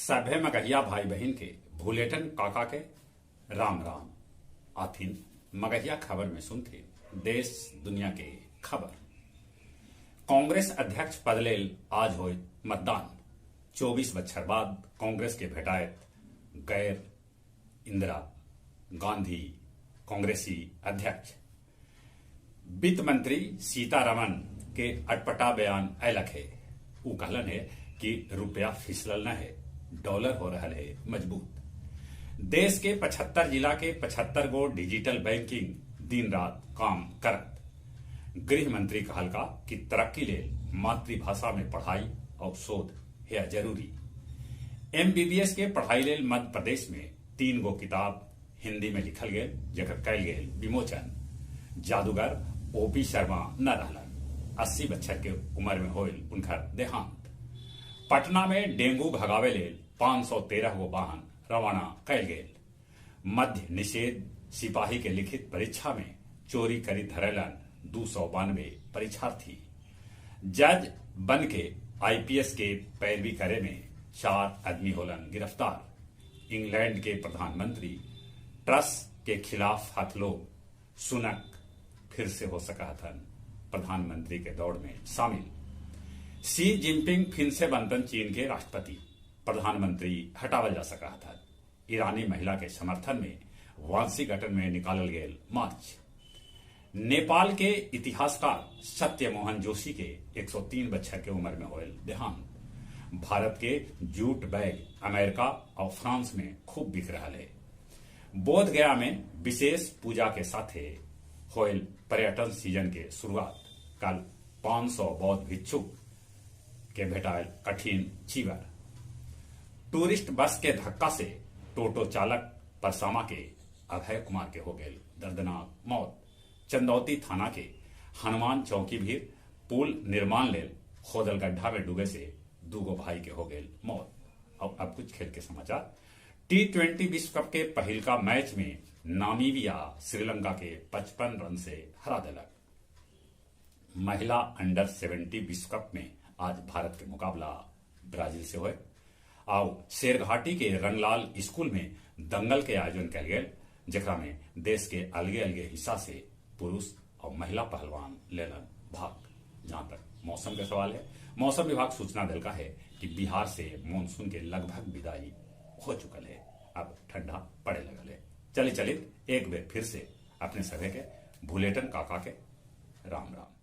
सभे मगहिया भाई बहन के भुलेटन काका के राम राम। आथिन मगहिया खबर में सुनते देश दुनिया के खबर। कांग्रेस अध्यक्ष पद लेल आज होय मतदान। 24 बच्छर बाद कांग्रेस के भेटायत गैर इंदिरा गांधी कांग्रेसी अध्यक्ष। वित्त मंत्री सीतारमन के अटपटा बयान ऐलक है। उ कहलन है कि रुपया फिसलल न है, डॉलर हो रहा है मजबूत। देश के 75 जिला के 75 गो डिजिटल बैंकिंग दिन रात काम करत। गृह मंत्री कहलका कि तरक्की लेल मातृभाषा में पढ़ाई और शोध है जरूरी। एमबीबीएस के पढ़ाई लेल मध्य प्रदेश में 3 गो किताब हिंदी में लिखल गेल, जेकर कैल गेल विमोचन। जादूगर ओपी शर्मा न रहलन, 80 बच्छर के उम्र में होल उनकर देहांत। पटना में डेंगू भगावे लेल 513 गो वाहन रवाना कैल गेल। मध्य निषेध सिपाही के लिखित परीक्षा में चोरी करी धरेलन 292 परीक्षार्थी। जज बन के आईपीएस के पैरवी करे में 4 आदमी होलन गिरफ्तार। इंग्लैंड के प्रधानमंत्री ट्रस के खिलाफ हथलोग सुनक फिर से हो सका थन प्रधानमंत्री के दौड़ में शामिल। शी जिनपिंग फिर से बनतन चीन के राष्ट्रपति, प्रधानमंत्री हटावल जा सका था। ईरानी महिला के समर्थन में वाशिंगटन में निकालल गेल मार्च। नेपाल के इतिहासकार सत्यमोहन जोशी के 103 बच्छर के उम्र में होल देहांत। भारत के जूट बैग अमेरिका और फ्रांस में खूब बिक रहा है। बोध गया में विशेष पूजा के साथे होल पर्यटन सीजन के शुरुआत। कल 500 बौद्ध भिक्षुक के भेटायल कठिन चीवर। टूरिस्ट बस के धक्का से टोटो चालक परसामा के अभय कुमार के हो गए दर्दनाक मौत। चंदौती थाना के हनुमान चौकी भी पुल निर्माण लेल खोदल गड्ढा में डूबे से 2 गो भाई के हो गए मौत। और अब कुछ खेल के समाचार। टी20 विश्व कप के पहिलका मैच में नामीबिया श्रीलंका के 55 रन से हरा दिलक। महिला अंडर 70 विश्व कप में आज भारत के मुकाबला ब्राजील से होए। आओ शेरघाटी के रंगलाल स्कूल में दंगल के आयोजन कल गेल, जेकरा में देश के अलगे अलगे हिस्सा से पुरुष और महिला पहलवान लेलन भाग। जहां तक मौसम का सवाल है, मौसम विभाग सूचना दिलका है कि बिहार से मानसून के लगभग विदाई हो चुकल है, अब ठंडा पड़े लगल है। चले चलित एक बार फिर से अपने सभे के भुलेटन काका के राम राम।